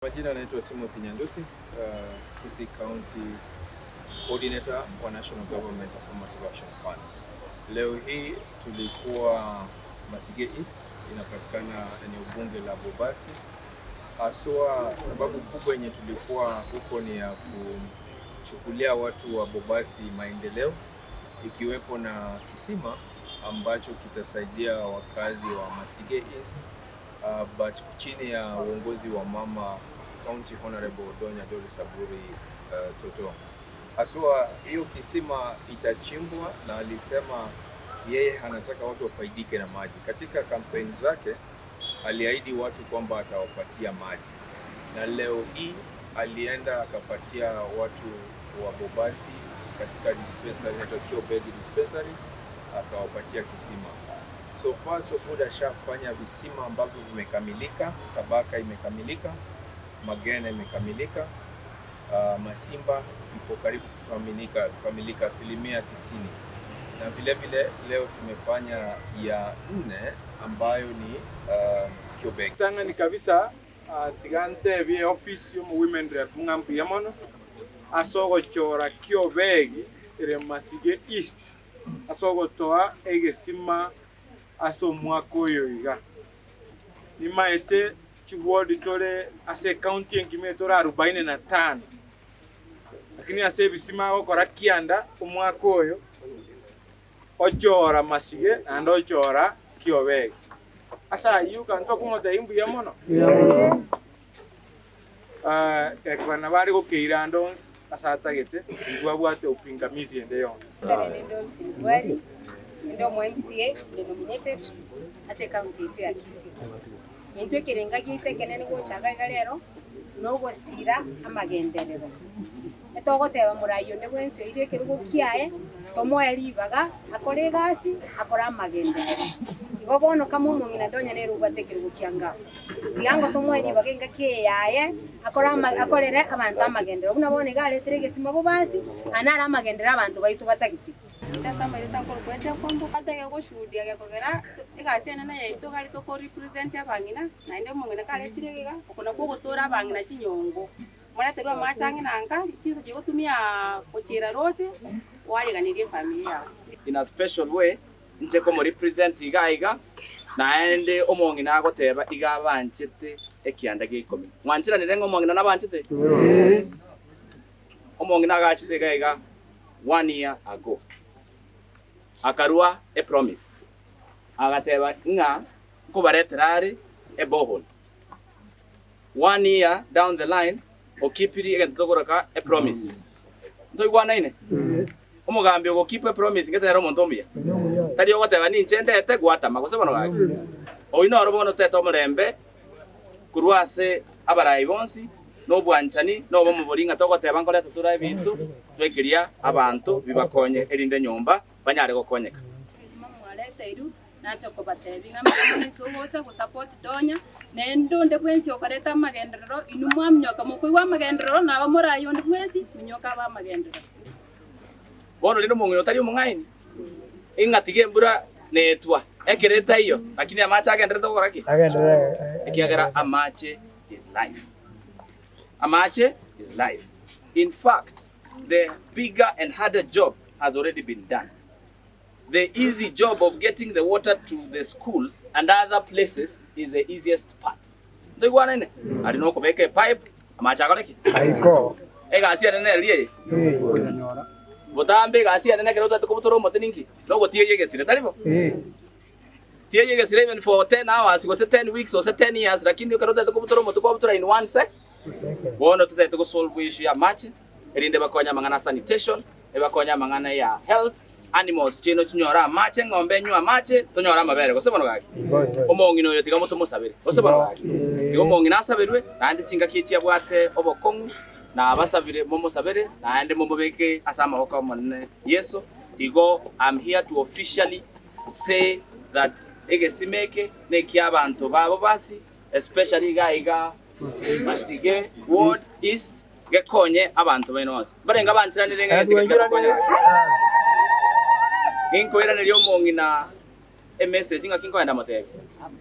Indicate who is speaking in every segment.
Speaker 1: Majina naitwa Timothy Nyandusi, Kisii County Coordinator wa National Government Affirmative Action Fund. Leo hii tulikuwa Masige East, inapatikana eneo bunge la Bobasi. Haswa sababu kubwa yenye tulikuwa huko ni ya kuchukulia watu wa Bobasi maendeleo, ikiwepo na kisima ambacho kitasaidia wakazi wa Masige East but chini ya uongozi wa mama County Honorable Donya Doris Aburi Toto. Haswa hiyo kisima itachimbwa na alisema yeye anataka watu wafaidike na maji. Katika kampeni zake aliahidi watu kwamba atawapatia maji, na leo hii alienda akapatia watu wa Bobasi katika dispensary inaitwa Kiobegi dispensary, akawapatia kisima. So far so good, ashafanya visima ambavyo vimekamilika. Tabaka imekamilika, Magena imekamilika, Masimba iko karibu kukamilika 90%, na vile vile leo tumefanya ya nne ambayo ni Kiobegi.
Speaker 2: Ritang'ani kabisa tiga ntebie ofisi y'omo women rep ng'a mbuya mono ase ogochora Kiobegi ere Masige East ase ogotoa egesima ase omwaka oyo iga. Nimaete chiward tore ase ecounty engima eye tore arubaini na tano, lakini ase ebisima agokora kianda omwaka oyo, ochora Masige naende ochora Kiobegi. Ase ayio ekero tokomotebia mbuya mono. Ekero bare gokeira ande onsi ase atagete, ntwabwate upingamizi ende yonsi.
Speaker 3: Ekero ninde Dolphin Bwari, ninde omo MCA, inde nominated ase ecounty yaito ya Kisii. Intwe ekerenga giaito ekenene gocha iga iga rero, nogosira amagenderero. Etogoteba morai onde bwensi oire ekerogo kiaye, tomoe ribaga akore egasi, akore amagenderero. Igo bono kama omong'ina Donya nere obwate ekerogo kia Ngafu. Tiga ngo tomoe ribaga engaki eye yaye, akore ama akorere abanto amagenderero. Buna bono iga aretire egesima bobasi, aya naro amagenderero abanto baito batagete.
Speaker 4: Inche ase amairete akorokwa Edna Kwamboka. Achake goshuhudia gekogera egasi enene yaito iga are toko represent abang'ina, naende omong'ina karetire iga, oko nakwo ogotora abang'ina chinyongo. Moreterwe amache ang'e na nka, chinsa chigotumia gochiera roche, oareganerie efamiri yao.
Speaker 5: In a special way, inche komo represent iga iga, naende omong'ina agoteba iga abanchete ekianda gia ikomi. Mwancheranire ng'a omong'ina nabanchete? Omong'ina agachete iga iga one year ago, akarua e promise, agateba ng'a nkobaretera are e borehole. One year down the line, okipiri egento tokoroka e promise. Ntoigwanaine? Omogambi ogokeep e promise ngete nere omonto omuya. Tari ogoteba ninche ndete gwatama gose bono gaki. Oyio noro bono totete omorembe korwa ase abarai bonsi na obwanchani na obomo boria ng'a togoteba nkoreta tore ebinto twekeria abanto bibakonye erinde nyomba banyare gokonyeka.
Speaker 4: Nache kobatebia ng'a mbuya mono inse ogocha gosupport Donya, naende onde bwensi okoreta amagenderero, inwe mwaminyoka mokoigwa amagenderero, naba morayi onde bwensi, minyoka abe amagenderero.
Speaker 5: Bono rende omong'ina otari omong'aini, ing'a tiga embura netwa ekero etaiyo, lakini amache agendererete gokora ki? Ekiagera amache is life. Amache is life. In fact, the bigger and harder job has already been done. The easy job of getting the water to the school and other places is the easiest part. Ntoigwanaine? Aria nokobeka epipe, amache akore ki?
Speaker 6: Aiko.
Speaker 5: Egasi enene eria eye. Botambe egasi enene ekero otagete kobutora omote ninki? Nogotieria egesire, tari bo? Tieria egesire even for 10 hours gose 10 weeks gose 10 years lakini ekero otagete kobutora omote kwabutora in one sec. Bono totagete gosolve issue ya amache erinde bakonye amang'ana a sanitation, ebakonye amang'ana ya health, Animals chiaino chinyore amache, eng'ombe enywe amache, tonyore amabere, gose bono gaki? Omong'ina oyo tiga motomosabere, gose bono gaki? Tiga omong'ina asaberwe, naende chingaki echi abwate obokong'u, nabasabire momosabere, naende momobeke ase amaboko'Omonene Yeso. Igo am here to officially say that egesima eke nekiabanto babo basi, especially iga iga Masige Ward East, Gekonye abanto baino bonsi. Mbarenge abancheranire ng'a egento keria tigakonya gaki. Ninkoiraneria omong'ina emessage ng'aki nkoenda motebie.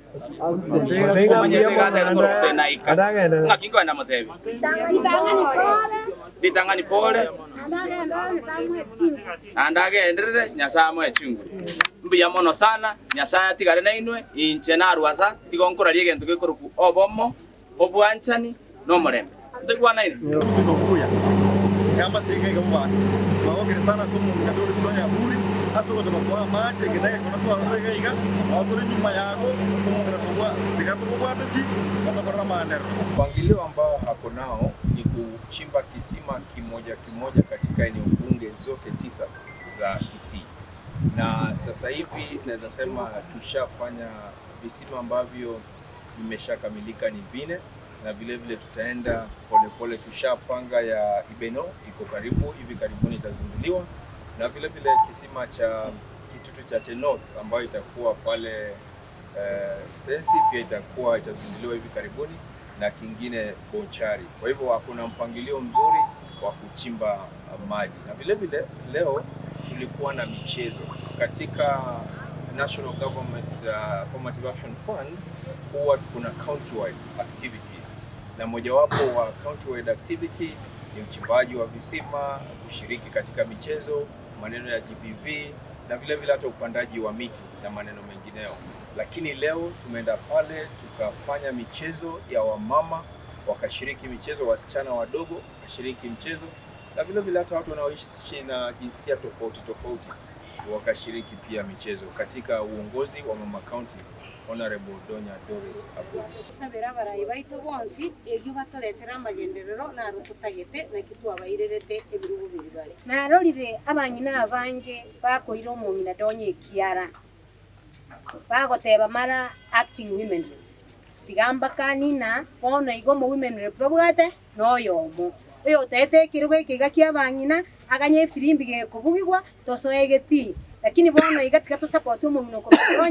Speaker 5: Omanyete iga atagete korwa gose naika. Ng'aki nkoenda motebie? Ritang'ani pore, naende agenderere, Nyasae amoe chinguru. Mbuya mono sana, Nyasae atigare nainwe, inche narwe asa, tigo nkoraria egento gekorokwa obomo, obwanchani, na omorembe. Ntoigwanaine?
Speaker 6: Obuya y'amasege iga bobasi. Twagokire sana ase omong'ina Doris Tonya Aburi ase ogotoba kwa amache eke negekono twarorire iga iga, nao tore nyuma yago omong'ina tobwa tiga tokobwate si otokorere amagenderero.
Speaker 1: Mpangilio ambao ako nao ni kuchimba kisima kimoja kimoja katika eneo bunge zote tisa za Kisii, na sasa hivi naweza sema tushafanya visima ambavyo vimeshakamilika ni vine, na vile vile tutaenda polepole, tushapanga ya Ibeno iko karibu, hivi karibuni itazinduliwa, na vile vile kisima cha Kitutu Chache North ambayo itakuwa pale Sensi pia itakuwa itazinduliwa hivi karibuni na kingine Bonchari. Kwa hivyo hakuna mpangilio mzuri wa kuchimba maji, na vile vile leo tulikuwa na michezo katika National Government Affirmative Action Fund, huwa kuna county-wide activities, na mojawapo wa county-wide activity ni uchimbaji wa visima, kushiriki katika michezo, maneno ya GBV na vile vile hata upandaji wa miti na maneno mengineo. Lakini leo tumeenda pale tukafanya michezo ya wamama wakashiriki michezo, wasichana wadogo wakashiriki mchezo, na vile vile hata watu wanaoishi na jinsia tofauti tofauti wakashiriki pia michezo katika uongozi wa Mama County Honorable Donya Doris Aburi.
Speaker 3: Sabera abarayi baito bonsi erio batoretera amagenderero naro totagete naki twabairerete ebirugu biri bare. Narorire abang'ina abange bakoira omong'ina Donya ekiara bagoteba mara acting women reps tiga mbakanina bono igo omo women rep babwate noyomo oyo otaete ekerogo eke iga kia abang'ina aganye efirimbi gekobugigwa tosoe egetii lakini bono iga tiga tosupport omong'ina okorwa.